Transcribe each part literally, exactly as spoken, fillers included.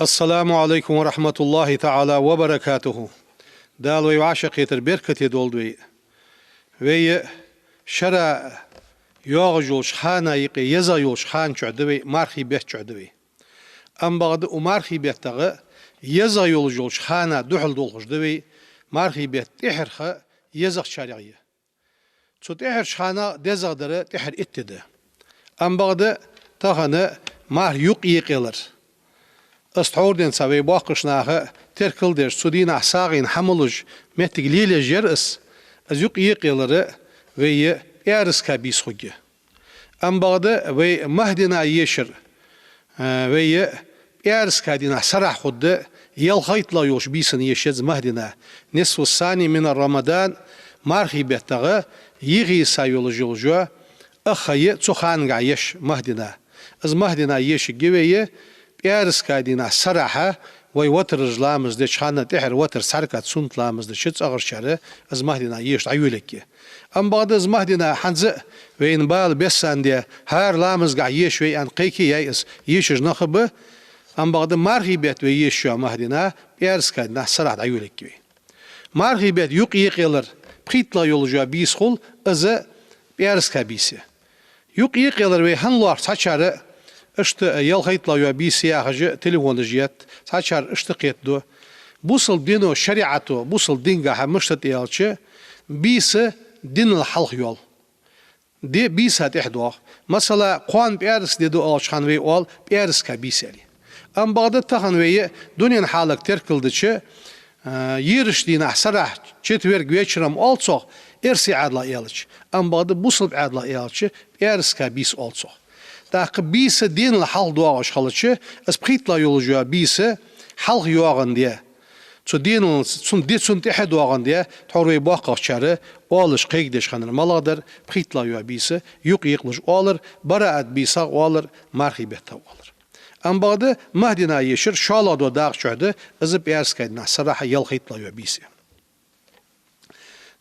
السلام عليكم ورحمة الله تعالى وبركاته. Дала вай вӀашагӀкхетар беркате долда вай. Вай шера йоагӀаш йолча хана юкъе езагӀа йолча хана чухь да вай, мархий бетта чухь да вай. Амма бакъда укх мархий беттагӀа езагӀа йолаш йолча хана духьал долхаш да вай, мархий бетта тӀехьархой езагӀчарех я. Цу тӀехьарча хана дезагӀа дар тӀехьара итт ди да. Амма бакъда тахан марха юкъ екъаялар. Аз тхьовра денз вай боккхийча наха теркал деш, цу дийнахьа сагӀийна хӀама луш, моттиг лелаеш яр аз, аз юкъ екъаялар вай пӀаьраска бийса хургья. Амма бакъда вай Махдина ешар, а, вай пӀаьраска дийнахьа сарахьа хургда, ялхайттлагӀа йолча бийсан еша еза Махдина. النصف الثاني من رمضان, мархий беттагӀа йиса йолаш йола ах ха я цу ханагахьа еш Махдина. Из Махдина ешаргья вай пӀаьраска дийнахьа сарахьа, вай ватараш ламаз деча хана тӀехьара ватар цхьа ракаӀат суннат ламаз дича цӀагӀарчар из Махдина еша дӀайолаергья. Амма бакъда из Махдина хӀанз а вайна бала бесса де, хӀара ламазгахьа еша вай аьнна кхайка яьй из, ешаш нах а ба. Амма бакъда мархий бетта вай ешаш йола Махдина пӀаьраска дийнахьа сарахьа дӀайолаергья вай. Мархий бетта юкъ екъаялар пхийттлагӀа йолаш йола бийса хул, из пӀаьраска бийса я. Юкъ екъаялар вай хӀана лоархӀ цхьачар, иштта ялхайттлагӀа йола бийса я яхаш телефонаш етт, цхьачар иштта кхетаду. Бусалба дино, шариӀато, бусалба дингахьа мишта да аьлча, бийса динал хьалха йоал. Ди бийса тӀехьа доагӀа. Масала, кхоана пӀаьраска ди да аьлча хана вай оал пӀаьраска бийса аьле. Амма бакъда тахан вай дунен хьалага теркал дича, а, йирача дийнахьа сарахьа, четверг вечером оал цох, эрсий Ӏаьдала аьлча. Амма бакъда бусалба Ӏаьдала аьлча, пӀаьраска бийса оал цох. ТӀаккха бийса динал хьалха доагӀаш хилча, из пхийттлагӀа йолаш йола бийса хьалха йоагӀандаь, цу динал, цун ди цунна тӀехьа доагӀандаь, тхьовра вай боккхагӀчар оалаш кхайкадеш хиннар малагӀа дар, пхийттлагӀа йола бийса юкъ екъалуш оалар, бараат бийсагӀа оалар, мархий беттагӀа оалар. Амма бакъда Махдина ешар шоллагӀа дола дакъа чухь да, из пӀаьраска дийнахьа сарахьа ялхайттлагӀа йола бийса я.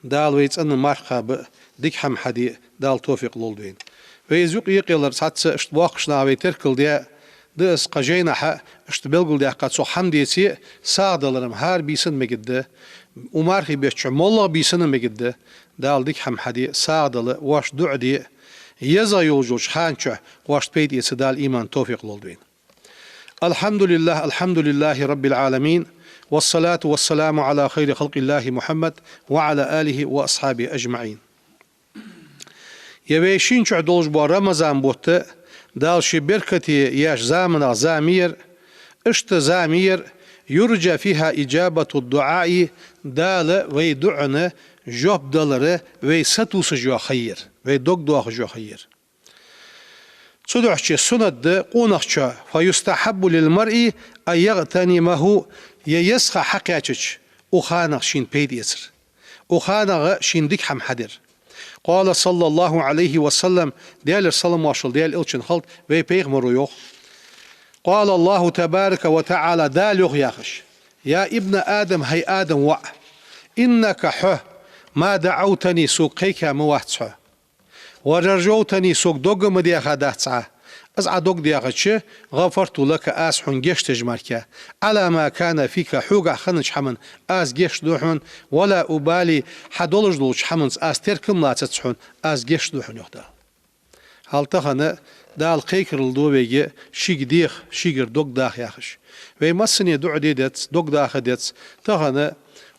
Дала вай цӀена марха кхаба, дика хӀама хьаде Дала товфикъ лолда вайна. Вай из юкъ екъаялар цхьацца иштта боккхийча наха вай теркал даь да, аз кхы жайнашка иштта белгалдаьккха, цох хӀама деце, сагӀа далар-м хӀара бийсан мегаргда, укх мархий бетта чухь моллагӀа бийсан мегаргда. Дала дика хӀама хьаде, сагӀа дала, вайна дуӀа де, езагӀа йолаш йолча хана чухь вайна пайда эца Дала иман, товфикъ лолда вайна. الحمد لله، الحمد لله رب العالمين، والصلاة والسلام على خير خلق الله محمد وعلى آله وأصحابه أجمعين. Ер вай шийна чухь долаш бола Рамазан бутт Дала ший беркате еш заманах зама яр, иштта зама яр, يرجى فيها إجابة الدعاء, Дала вай дуӀан жоп далар вай сатувсаш йола ха яр, вай дог доахаш йола ха яр. Цудухьа суннат да къонахчоа, فيستحب للمرء أن يغتنمه, ер еза ха хьакхаьчача, укх ханах шийна пайда эцар, укх ханагӀа шийна дика хӀама хьадар. قال صلى الله عليه وسلم, Даьлера салам-моаршал Даьла Элчанна хилда, вай пайхамаро йоах: قال الله تبارك وتعالى, Дала йоах яхаш: يا ابن آدم, хӀай Адама воӀ, إنك, хьо, ما دعوتني, сога кхайка ма вац хьо. ورجوتني, сога дог а ма даьха дац Ӏа. Аз Ӏа дог даьхача, غفرت لك, аз хьона гешт деш мара, على ما كان فيك, хьогахьа хиннача хӀаман аз гешт ду хьона, ولا أبالي, хьа долаш долча хӀаманца аз теркам лацац хьона, аз гешт ду хьона, йоах Дала. ХӀаьта тахан Дала кхайкарал ду вайга шийга деха, шийгара дог даха яхаш. Вай массане дуӀа де деза, дог даха деза. Тахан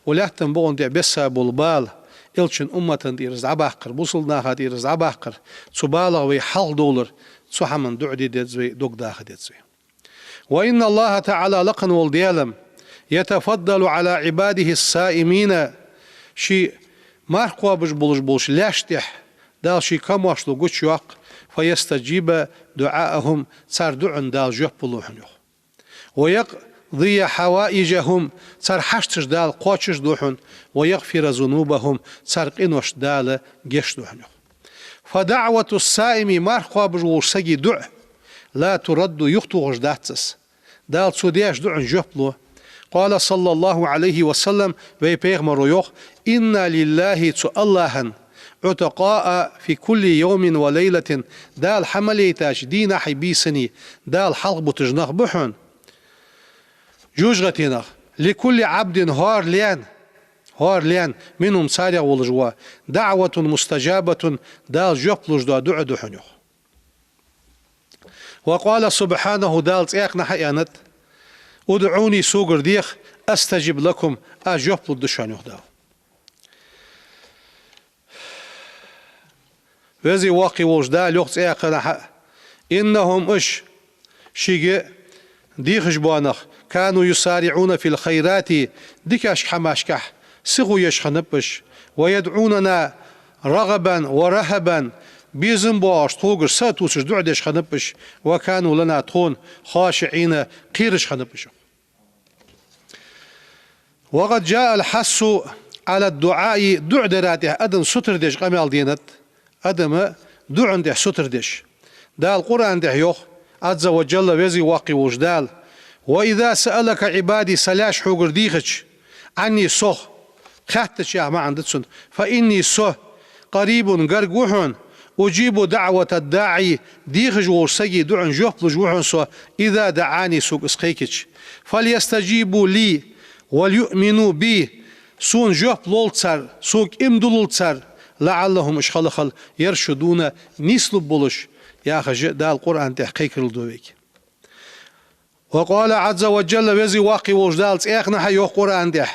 укх лаьттан букъа тӀа бесса бола бала, Элчан уммата тӀера из дӀабаккхар, бусалба наха тӀера из дӀабаккхар, цу балах вай хьалхадовлар, цу хӀаман дуӀа де деза вай, дог даха деза вай. وإن الله تعالى, лакха вола Даьла-м, يتفضل على عباده الصائمين, ший марха кхоабаш болаш болча лаьшта тӀа Дала ший камоаршал гучайоаккх, فيستجيب دعاءهم, цар дуӀан Дала жоп лу хьона, йоах. ويقضي حوائجهم, цар хьашташ Дала кхоачашду хьона, ويغفر ذنوبهم, цар къинош Дала гешт ду хьона, йоах. فدعوة الصائم, марха кхоабаш волча сага дуӀа, لا ترد, юхатохаш дац из. Дала цо деш дуӀан жоп лу. قال صلى الله عليه وسلم, вай пайхамаро йоах: إن لله, цу АллахӀан, عتقاء في كل يوم وليلة, Дала хьа ма лейтача дийнахьеи бийсанеи Дала хьалхабуташ нах ба хьона. жожагӀатенах, لكل عبد хӀара лен, хӀара лен, منهم царех волаш ва, دعوة مستجابة Дала жоп луш дола дуӀа да хьона, йоах. وقال سبحانه Дала цӀаькханахьа аьннад: ادعوني согара деха, أستجب لكم аз жоп лургда шоана, йоах Дала. Веза-воккха волаш Дала йоах цӀаькханахьа: إنهم уж, шийга дехаш бола нах, كانوا يسارعون في الخيرات дикача хӀамашка сихо еш хиннаб уж, ويدعوننا رغبا ورهبا безам боацаш тхогара са а тувсаш дуӀа деш хиннаб уж, وكانوا لنا тхона خاشعين кхераш хиннаб уж. وقد جاء الحث على الدعاء дуӀа дара тӀа адам сутара деш къамаьл денад, адам дуӀан тӀа сутара деш. Дала Къуръан тӀа йоах, عز وجل Веза-воккха волаш Дала: وإذا سألك عبادي са лаьш хьогара дийхача, عني сох, хаьттача яха маӀан да цун, فإني со, قريب гарга ва хьона, أجيب دعوة الداعي дехаш волча сага дуӀан жоп луш ва хьона со, إذا دعاني сога из кхайкача. فليستجيبوا لي وليؤمنوا بي сона жоп лолда цар, сога иман диллалда цар, لعلهم уж хала хила, يرشدون нийслургболаш, яхаш Дала Къуръан тӀа кхайкарал ду вайга. وقال عز وجل Веза-воккха волаш Дала цӀаькханахьа йоах Къуръан тӀа,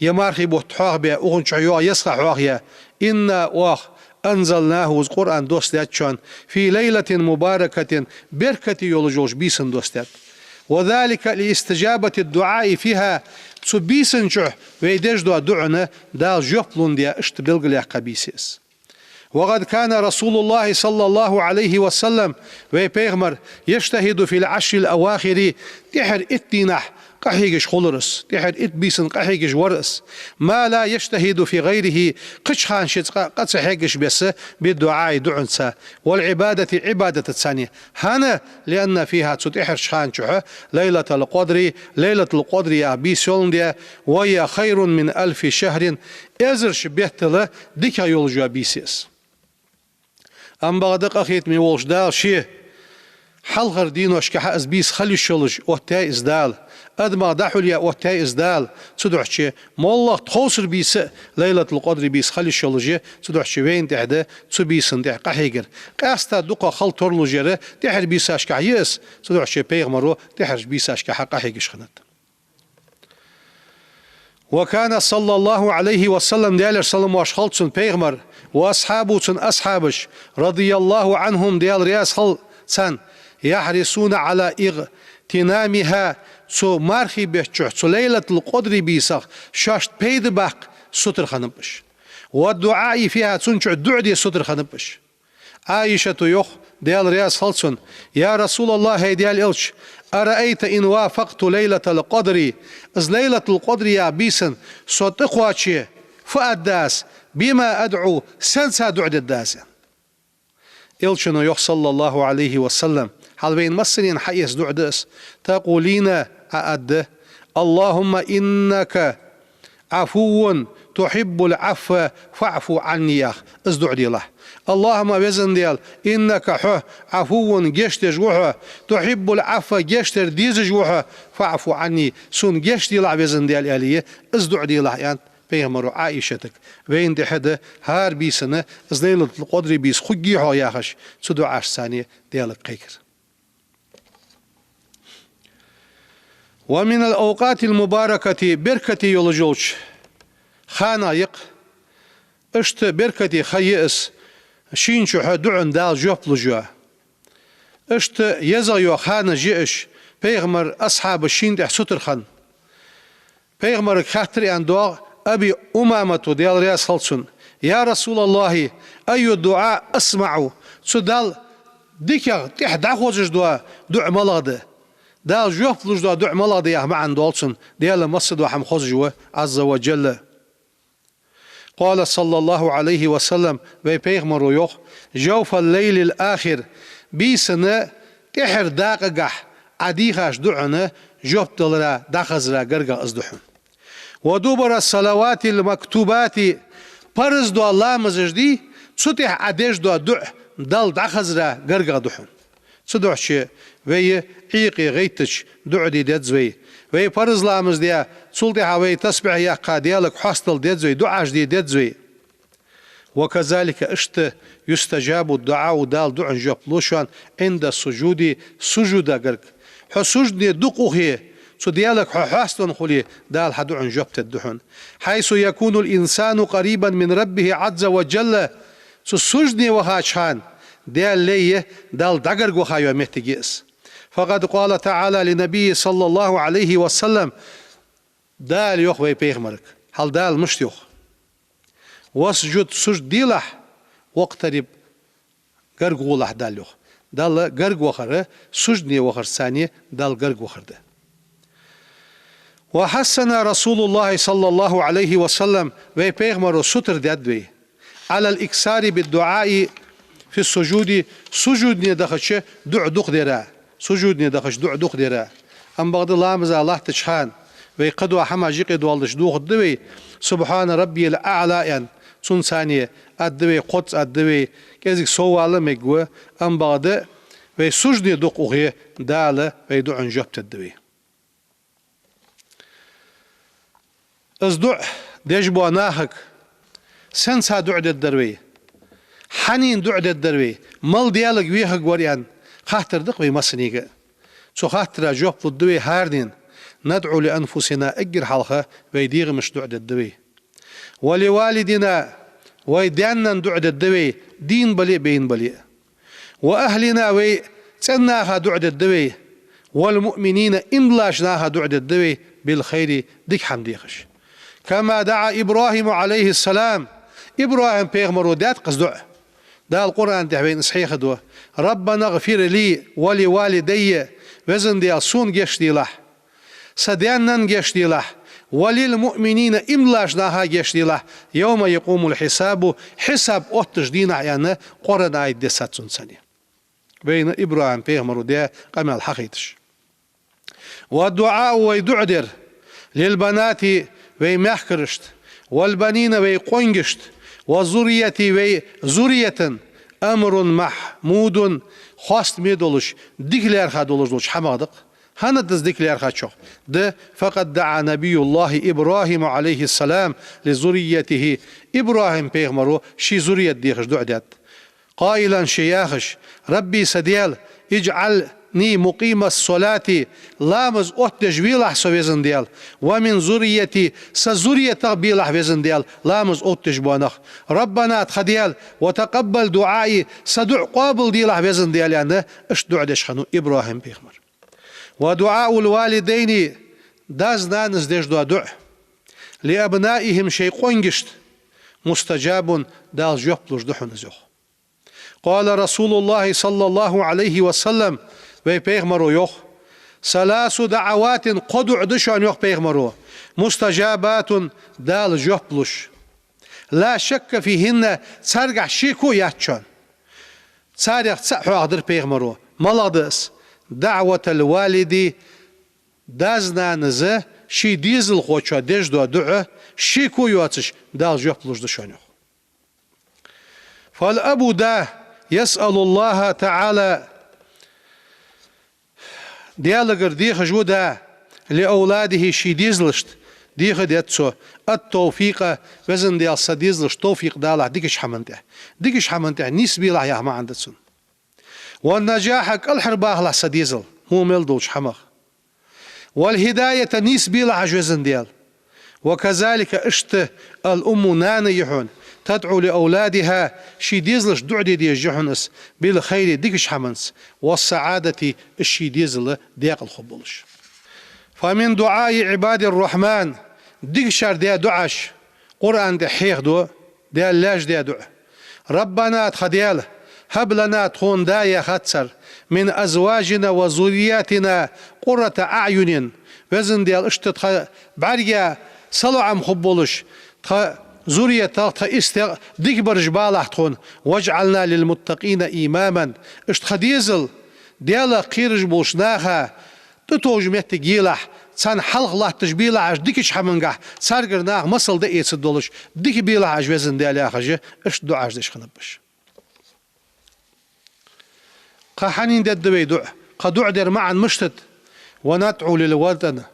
е мархий бутт хьоахабаь, укхун чу йоагӀа еза ха хьоахаяь: إنا оаха, أنزلناه из Къуръан доссадаьд шоана, في ليلة مباركة беркате йолаш йолча бийсан доссадаьд. وذلك لاستجابة الدعاء فيها цу бийсан чу вай деш дола дуӀан Дала жоп лундаь иштта белгалъяьккха бийса я из. وقد كان رسول الله صلى الله عليه وسلم вай пайхамар يجتهد في العشر الأواخر тӀехьара итт дийнахьа къахьегаш хулар из, тӀехьара итт бийсан къахьегаш вар из, ما لا يجتهد في غيره кхыча хана шийца къа, къа ца хьегаш бесса, بالدعاء дуӀанца, والعبادة Ӏибадатаца. ХӀана? لأن فيها цу тӀехьарча хана чухь ليلة القدر Лайлатул-Къадр яха бийса йоландаь, وهي خير من ألف شهر эзарча беттал дикагӀа йолаш йола бийса я из. Амма бакъда къахетаме волча Дала ший хьалхарча дийнашкахьа из бийса хила йиш йолаш оттаяьй из Дала. Адамах дӀахьулъяь оттаяьй из Дала. Цудухьа моллагӀа тховсара бийса а Лайлатул-Къадр бийса хила йиш йолаш я, цудухьа вайна тӀехь да цу бийсан тӀа къахьегар. Къаьстта дукха хила тарлуш яр тӀехьарча бийсашкахь я из, цудухьа пайхамаро тӀехьарча бийсашкахьа къахьегаш хиннад. وكان صلى الله عليه وسلم Даьлера салам-моаршал хилда цунна пайхамар, وأصحابه цун асхьабаш, رضي الله عنهم Даьла раьза хилва царна, يحرصون على اغتنامها цу мархий бетта чухь, цу Лайлатул-Къадр бийсах шоашта пайда баккха сутара хиннаб уж. والدعاء فيها цун чухь дуӀа де сутара хиннаб уж. Ӏайшата йоах, Даьла раьза хилва цунна: يا رسول الله хӀай Даьла элча, أرأيت إن وافقت ليلة القدر из Лайлатул-Къадр яха бийсан со тӀакхоаче, фу аргда аз, بما أدعو сенца дуӀа дергда аз? Элчано йоах, صلى الله عليه وسلم, хьал вайна массанена хьаэца дуӀа да из, تقولين Ӏа аргда: اللهم إنك عفو تحب العفو فاعف عني яха, из дуӀа делахь. اللهم Веза Даьла, إنك хьо, عفو гешдеш ва хьо, تحب العفو гешдар дезаш ва хьо, فاعف عني сона гешт делахь, Веза Даьла, аьле, из дуӀа делахь, аьннад пайхамаро Ӏайшатага. Вайна тӀехь да хӀара бийсан из Лайлатул-Къадр бийса хургья-хьогӀ яхаш, цу дуӀашца Даьлага кхайкар. ومن الأوقات المباركة беркате йолаш йолча ханех я-кх. Иштта беркате ха я из, шийна чухь дуӀанна Дала жоп луш йола. Иштта езагӀа йола ханаш я уж, пайхамара асхьабаш шийна тӀехь сутара хинна. Пайхамарга хаьттар аьнна доагӀа Аби Умамата, Даьла раьза хилва цунна: يا رسول الله أي الدعاء أسمع цу Далла дикагӀа тӀехь дӀахозаш дола дуӀа малагӀа да? Дала жоп луш дола дуӀа малагӀа да яха маӀан доагӀа цунна, Даьла массадола хӀама хозаш ва, عز وجل. قال صلى الله عليه وسلم вай пайхамаро йоах: جوف الليل الآخر бийсан тӀехьарча дакъагахь Ӏа дийхача дуӀанна жоп далара, дӀахазара гаргагӀа из да хьона. ودبر الصلوات المكتوبات парз дола ламазаш дий, цу тӀехь Ӏа деш дола дуӀа Далла дӀахазара гаргагӀа да хьона. Цудухьа вай Ӏуйкъе гӀайттача дуӀа де деза вай. Вай парз ламаз де, цул тӀехьа вай тасбихь яьккха, Даьлага хьастал деза вай, дуӀаш де деза вай. وكذلك, иштта, يستجاب الدعاء, Дала дуӀан жоп лу шоана, عند السجود, сужуда гарга. Хьо суждане дукха ухе, цу Даьлага хьо хьаставаь хуле, Дала хьа дуӀан жоп дергда хьона. حيث يكون الإنسان قريبا من ربه عز وجل, цу суждане вахача хана, Даьла лай, Далла дӀагарга ваха йола моттиг я из. فقد قال تعالى لنبيه صلى الله عليه وسلم, Дала йоах вай пайхамарга, хьал Дала мишта йоах: واسجد, сужда делахь, واقترب, гарга гӀолахь, Дала йоах. Далла гарга вахар, суждане вахарца цхьана Далла гарга вахар да. وحثنا رسول الله صلى الله عليه وسلم, вай пайхамаро сутара даьд вай, على الإكثار بالدعاء في السجود, сужудане дахача дуӀа дукха дара. Сужудане дахача дуӀа дукха дара. Амма бакъда ламаза латтача хана вай кхыдола хӀамаш юкъе доаладеш дохаргда вай, سبحان ربي الأعلى аьнна, цунца цхьана аргда вай, кхозза аргда вай, кӀезига соввала мегаргва, амма бакъда вай суждане дукха ухе, Дала вай дуӀан жоп дергда вай. Из дуӀа деш бола нахага сенца дуӀа дергдар вай? Хьанна дуӀа дергдар вай? Мала Даьлага вехаргвар аьнна хаттар да-кх вай массанега а. Цу хаттара жоп лургда вай хӀаране: ندعو لأنفسنا, эггара хьалха вай дегӀамашта дуӀа дергда вай. ولوالدينا, вай даь-наьна дуӀа дергда вай, дийна бале а, бейна бале а. وأهلنا, вай цӀен наха дуӀа дергда вай. والمؤمنين, иман долча наха дуӀа дергда вай, بالخير, дика хӀама дехаш. كما دعا إبراهيم عليه السلام, ИбрахӀим пайхамаро даьд-кх из дуӀа. Дала Къуръан тӀа вайна из хьехаду: ربنا اغفر لي ولوالدي, Веза Даьла, сона гешт делахь, са даь-наьна гешт делахь, وللمؤمنين, иман долча наха гешт делахь, يوم يقوم الحساب, хьисаб оттача дийнахьа, аьнна, Къуръан аят дессад цунца цхьана. Вайна ИбрахӀим пайхамаро даь къамаьл хьахайташ. والدعاء, вай дуӀа дар, للبنات, вай мехкарашта, والبنين, вай къонгашта, والذرية, вай зурриятан, أمر محمود, хоастаме долаш, дика лаьрхӀа долаш долча хӀамах да-кх. ХӀана да из дика лаьрхӀачох? Да, فقد دعا نبي الله إبراهيم عليه السلام لذريته, ИбрахӀим пайхамаро ший зуррият дехаш дуӀа даьд. قائلا, ше яхаш: رب, са Даьла, اجعلني مقيم الصلاة, ламаз оттадеш велахь со, Веза Даьла, ومن ذريتي, са зурриятах белахь, Веза Даьла, ламаз оттадеш бола нах. ربنا, тха Даьла, وتقبل دعائي, са дуӀа къоабалделахь, Веза Даьла, аьнна, иштта дуӀа деш хиннав ИбрахӀим пайхамар. ودعاء الوالدين, дас-нанас деш дола дуӀа, لأبنائهم, шоай къонгашта, مستجاب, Дала жоп луш да хьона из, йоах. قال رسول الله صلى الله عليه وسلم, вай пайхамаро йоах: ثلاث دعوات, кхо дуӀа да шоана, йоах пайхамаро, مستجابات, Дала жоп луш, لا شك فيهن, царгахь шеко яц шоана. Царех цаӀ хьоахадир пайхамаро. МалагӀа да из? دعوة الوالد, дас-нанас ший дезалхочоа деш дола дуӀа, шеко йоацаш, Дала жоп луш да шоана, йоах. فالأب, да, يسأل الله تعالى, Даьлагара дехаш ва да, لأولاده, ший дезалашта деха деза цо, التوفيق, Веза Даьла, са дезалашта товфикъ далахь дикача хӀаман тӀа. Дикача хӀаман тӀа нийсбелахь яха маӀан да цун. والنجاح, кӀалхарбахалахь са дезал во мел долча хӀамах. والهداية, нийсбелахь уж, Веза Даьла. وكذلك, иштта, الأم, нана я хьона, تدعو لأولادها, ший дезалашта дуӀа де дезаш я хьона из, بالخير, дикача хӀаманца, والسعادة, из ший дезал даькъала хургболаш. فمن دعاء عباد الرحمن, дикачар даь дуӀаш, Къуръан тӀа хьехаду, Даьла лаьш даь дуӀа. ربنا, тха Даьла, هب لنا, тхона да, яхад цар, من أزواجنا وذرياتنا قرة أعين, Веза Даьла, иштта тха бӀарга салоӀам хургболаш, тха зурриятах, тха истех дика бараш балахь тхона, واجعلنا للمتقين إماما, иштта тха дезал Даьлах кхераш болча наха тӀатовжа моттиг елахь, царна хьалха латташ белахь уж дикача хӀамангахь, царгара наха масал дӀаэцаргдолаш, дика белахь уж, Веза Даьла, яхаш, иштта дуӀаш деш хиннаб уж. Кхы хьанна дергда вай дуӀа? Кхы дуӀа дара маӀан мишта да? وندعو للوطن,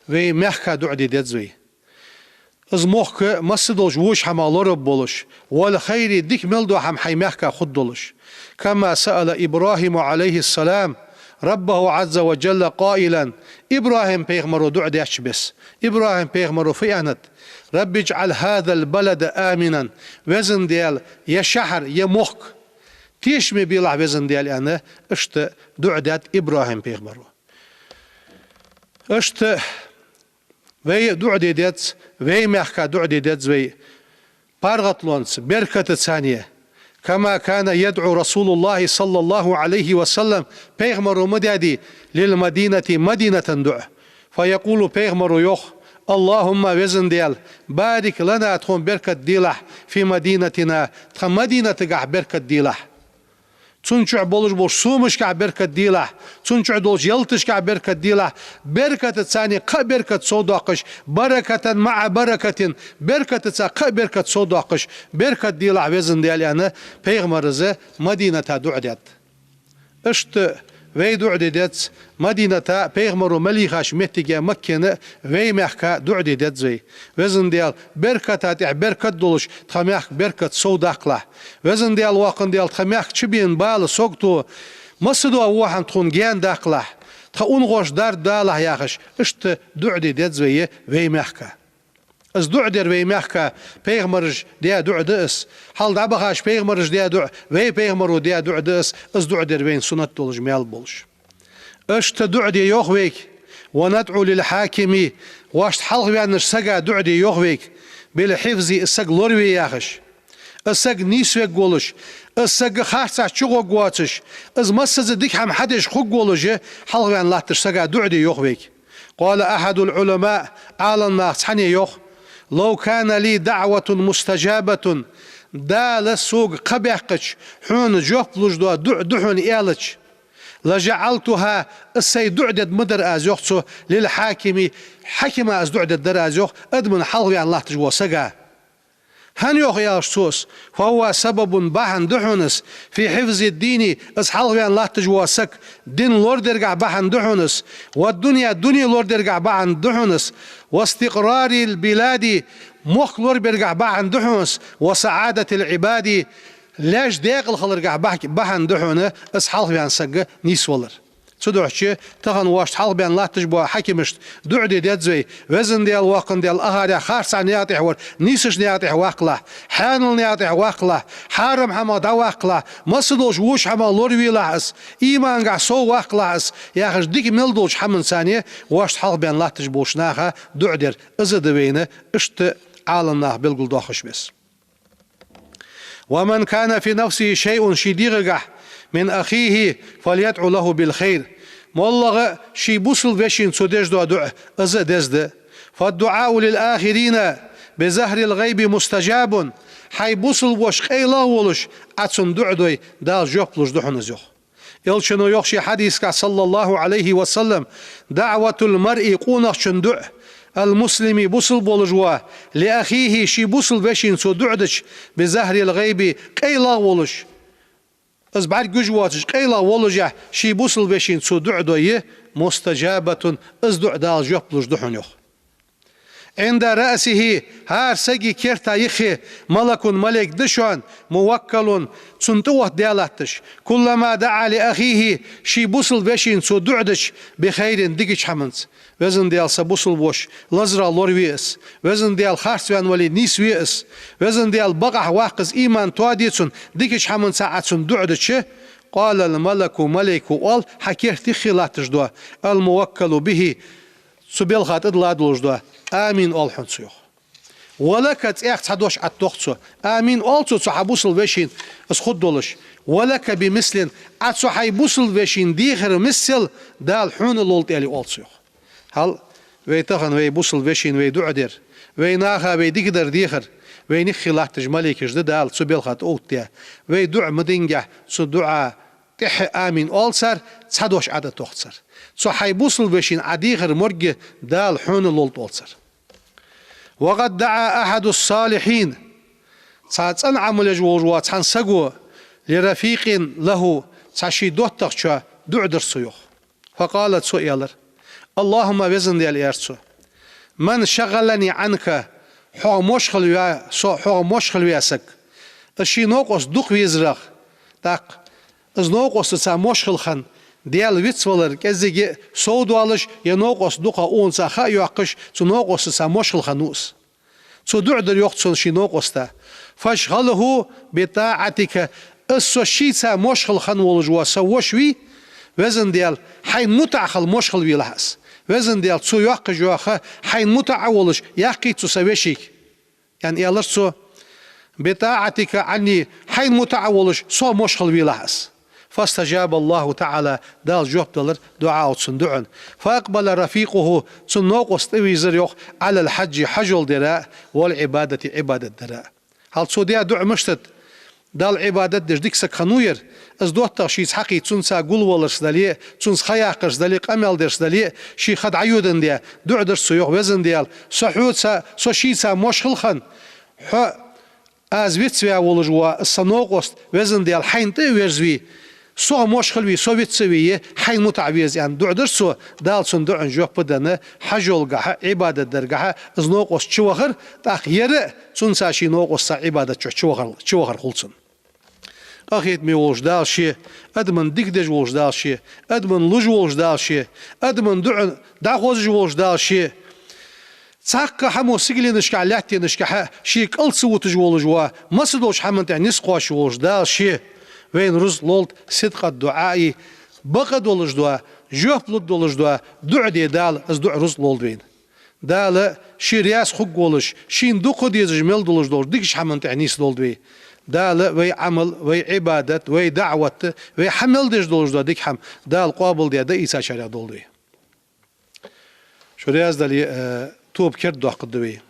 Вай мехка дуӀа де деза вай. Из мохк массадолча воча хӀамах лораб болаш, والخير, дика мел дола хӀама хьай мехка хургдолаш. كما سأل إبراهيم عليه السلام ربه عز وجل قائلا, ИбрахӀим пайхамаро дуӀа деча беса. ИбрахӀим пайхамаро фу аьннад: رب اجعل هذا البلد آمنا, Везан Даьла, ер шахьар, ер мохк тешаме белахь, Везан Даьла, аьнна, иштта дуӀа даьд ИбрахӀим пайхамаро. Иштта вай дуӀа де деза, вай мехка дуӀа де деза вай паргӀатонца, беркатаца, цхьана. كما كان يدعو رسول الله صلى الله عليه وسلم, пайхамаро ма даьдий, للمدينة, Мадината дуӀа. فيقول, пайхамаро йоах: اللهم, Везан Даьла, بارك لنا, тхона беркат делахь, في مدينتنا, тха Мадинатагахь беркат делахь. Цун чу болаш болча сомашкахь беркат делахь, цун чу долча ялаташкахь беркат делахь, беркатаца, цхьана кхы а беркат совдоаккхаш, بركة مع بركة, беркатаца кхы а беркат совдоаккхаш, беркат делахь, Везан Даьла, аьнна, пайхамаро из Мадината дуӀа даьд. Иштта вай дуӀа де деза, Мадината, пайхамаро мел йийхача моттиге, Маккана, вай мехка дуӀа де деза вай. Везан Даьла, берката тӀехьа беркат долаш тха мехка беркат совдаккхалахь. Везан Даьла, воккха Даьла, тха мехка чубена бала, сагото, массадола во хӀама тхона гаьнадаккхалахь, тха унахошта дарба далахь, яхаш, иштта дуӀа де деза вай вай мехка. Из дуӀа дер вай мехка пайхамараша даь дуӀа да из. Хьалха дӀабахача пайхамараша даь дуӀа, вай пайхамаро даь дуӀа да из. Из дуӀа дер вайна суннат долаш, маьл болаш. Иштта дуӀа де йоах вайга: وندعو للحاكم, вешта хьалхаваьннача сага дуӀа де йоах вайга, بالحفظ, из саг лораве яхаш. Из саг нийсвергволаш, из саг харцахьа чугӀоргвоацаш, из массаза дика хӀама хьадеш хургволаш, хьалхаваьнна латтача сага дуӀа де йоах вайга. قال أحد العلماء, Ӏаламнаха цхьанне йоах: لو كان لي دعوة مستجابة, Дала сога кхаъ баьккхача, хьона жоп луш дола дуӀа да хьона аьлча, لجعلتها, из сай дуӀа дергма дар аз, йоах цо, للحاكم, хьакима из дуӀа дергдар аз, йоах, адамашта хьалхаваьнна латташ волча сага. ХӀана йоах аьлча цо из: فهو سبب, бахьан да хьона из, في حفظ الدين, из хьалхаваьнна латташ вола саг дин лорадергахьа бахьан да хьона из, والدنيا, дуне лорадергахьа бахьан да хьона из, واستقرار البلاد, мохк лорабергахьа бахьан да хьона из, وسعادة العباد, лаьш даькъала хиларгахьа бахь-, бахьан да хьона из хьалхаваьнна саг нийсвалар. Цудухьа тахан вешта хьалхаваьнна латташ болча хьакимашта дуӀа де деза вай: Везан Даьла, воккха Даьла, акхарехьа харцахьа наькъа тӀа вар нийсача наькъа тӀа ваккхалахь, хьанал наькъа тӀа ваккхалахь, хьарам хӀамах дӀаваккхалахь, массадолча воча хӀамах лоравелахь из, имангахьа совваккхалахь из, яхаш, дика мел долча хӀаманца вешта хьалхаваьнна латташ болча наха дуӀа дер. Из да вайна иштта Ӏаламнаха белгалдоахаш беса. ومن كان في نفسه شيء, ший дегӀагахьа, من أخيه فليدع له بالخير, моллагӀа ший бусалба вешийна цо деш дола дуӀа, из а деза да. فالدعاء للآخرين بظهر الغيب مستجاب, хьай бусалба воша къайлагӀа волаш Ӏа цунна дуӀа дой, Дала жоп луш да хьона из, йоах. Элчано йоах ший хьадисагахьа, صلى الله عليه وسلم: دعوة المرء, къонахчун дуӀа, المسلم, бусалба волаш вола, لأخيه, ший бусалба вешийна цо дуӀа дича, بظهر الغيب, къайлагӀа волаш, из бӀаргагуш воацаш, къайлагӀа воллашехь, ший бусалба вешийна цо дуӀа дой, مستجابة, из дуӀа Дала жоп луш да хьона, йоах. عند رأسه, хӀара сага керта юххе, ملك, малайк да шоана, موكل, цунна тӀаоттадаь латташ, كلما دعا لأخيه, ший бусалба вешийна цо дуӀа дича, بخير, дикача хӀаманца. Везан Даьла, са бусалба воша лазарах лораве из. Везан Даьла, харцваьнна вале, нийсве из. Везан Даьла, бакъахьа ваккха из, иман тоаде цунна, дикача хӀаманца Ӏа цунна дуӀа дича, قال الملك, малайко оал, хьа керта юххе латташ дола, الموكل به, цу балха тӀадилла долаш дола: آمين, оал хьона цо, йоах. ولك, цӀаьхха цхьа дош Ӏа тох цо. آمين, оал цо, цу хьа бусалба вешийна из хургдолаш. ولك بمثل, Ӏа цу хьай бусалба вешийна дийхар миссел Дала хьона лолда, аьле, оал цо, йоах. Хьал, вай тахан вай бусалба вешийна вай дуӀа дер, вай наха вай дикадар дехар, вайна юххе латташ малайкаш да Дала цу балха тӀаоттадаь. Вай дуӀа ма динге, цу дуӀа тӀехьа آمين оал цар, цхьа дош Ӏа тӀатох цар. Цу хьай бусалба вешийна Ӏа дийхар морг Дала хьона лолда, оал цар. وقد دعا أحد الصالحين, цхьа цӀена Ӏамал еш волаш вола цхьан саго, لرفيق له, цхьа ший доттагӀчоа дуӀа дир цо, йоах. فقال, цо аьлар: اللهم, Везан Даьла, аьлар цо, من شغلني عنك, хьох мошхал ве, со хьох мошхал ве саг. Из ший новкъост дукха везарах, тӀаккха из новкъостаца мошхал хинна, Даьла вицвалар кӀезига а совдоалаш, е новкъост дукха укхунца ха а йоаккхаш, цу новкъостаца мошхал хинна ва из. Цо дуӀа дир йоах цунна ший новкъоста: فاشغله بطاعتك, из со шийца мошхал хинна волаш вола са воша вий, Везан Даьла, хьайна мутӀахьа хила мошхал велахь из. Везан Даьла, цо йоаккхаш йола ха хьайна мутӀахьа волаш яккхийта цу са вешийга, аьнна, аьлар цо. بطاعتك عني, хьайна мутӀахьа волаш сох мошхал велахь из. فاستجاب الله تعالى, Дала жоп делар дуӀаъу, цун дуӀан. فأقبل رفيقه, цун новкъост тӀавийрзар йоах, على الحج, хьажол дара, والعبادة, Ӏибадат дара. Хьал цо даь дуӀа мишта да? Далла Ӏибадат деш дика саг хиннав ер. Из доттагӀа шийца хьакхийтта, цунца гулваларца дале а, цунца ха яккхарца дале а, къамаьл дерца дале а, ший ха дӀайоадаь, дуӀа дир цо йоах: Везан Даьла, со хьоца, со шийца мошхал хинна, хьо аз вицваь волаш вола са новкъост, Везан Даьла, хьайна тӀа а верзаве, сох мошхал ве, со виц а ве, хьайна мутӀахьа веза, аьнна, дуӀа дир цо. Дала цун дуӀан жоп а денна, хьажолгахьа, Ӏибадат даргахьа из новкъост чувахар, тӀаккха ер а цунца ший новкъостаца Ӏибадат чу чувахар, чувахар хул цунна. Къахетаме волаш Дала ше, адаман дика деш волаш Дала ше, адаман луш волаш Дала ше, адаман дуӀа дӀахозаш волаш Дала ше, цхьаккха хӀамо сигаленашкахьа, лаьттанашкахьа ший кӀал ца вуташ волаш вола, масса долча хӀаман тӀа низ кхоачаш волаш Дала ше вайна рузкъа лолда, صدق الدعاء, бакъ долаш дола, жоп лургдолаш дола дуӀа де Дала, из дуӀа рузкъа лолда вайна. Дала ше раьза хургволаш, шийна дукха дезаш мел долаш долча дикача хӀаман тӀа нийсдолда вай. Дала вай Ӏамал, вай Ӏибадат, вай даӀват, вай хьа мел деш долаш дола дика хӀама Дала къоабалдаь дӀаийцачарех долда вай. Шо раьза дале, э, тоба кердадоаккхаргда вай.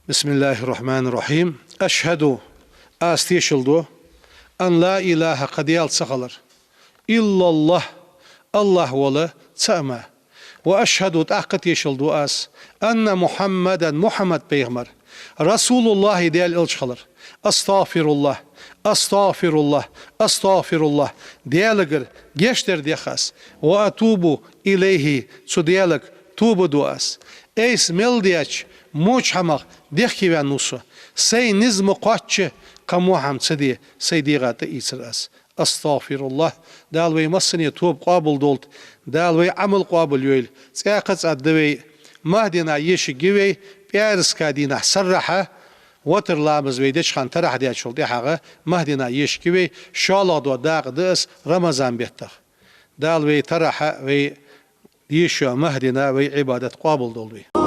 بسم الله الرحمن الرحيم. أشهد, аз тешал ду, أن لا إله, кхы Даьла ца хилар, إلا الله, АллахӀ вола цаӀ мара. وأشهد, тӀаккха тешал ду аз, أن محمدا, Мухьаммад пайхамар, رسول الله, Даьла элча хилар. أستغفر الله، أستغفر الله، أستغفر الله. Даьлагара гешт дар дех аз. وأتوب إليه, цу Даьлага тоба ду аз. Айса мел даьча воча хӀамах дехкеваьнна ва со. Сай низ ма кхоачча, кхы во хӀама ца де, сай дегӀа тӀаийцар аз. أستغفر الله. Дала вай массане тоба къоабалдолда. Дала вай Ӏамал къоабалйойла. ЦӀаькха а цӀа да вай. Махдина ешаргья вай, пӀаьраска дийнахьа саррахьа, ватар ламаз вай деча хана тарахь даьчул тӀехьагӀа Махдина ешаргья вай, шоллагӀа дола дакъа да из Рамазан беттах. Дала вай тарахьа, вай дешача Махдина вай Ӏибадат къоабалдолда вай.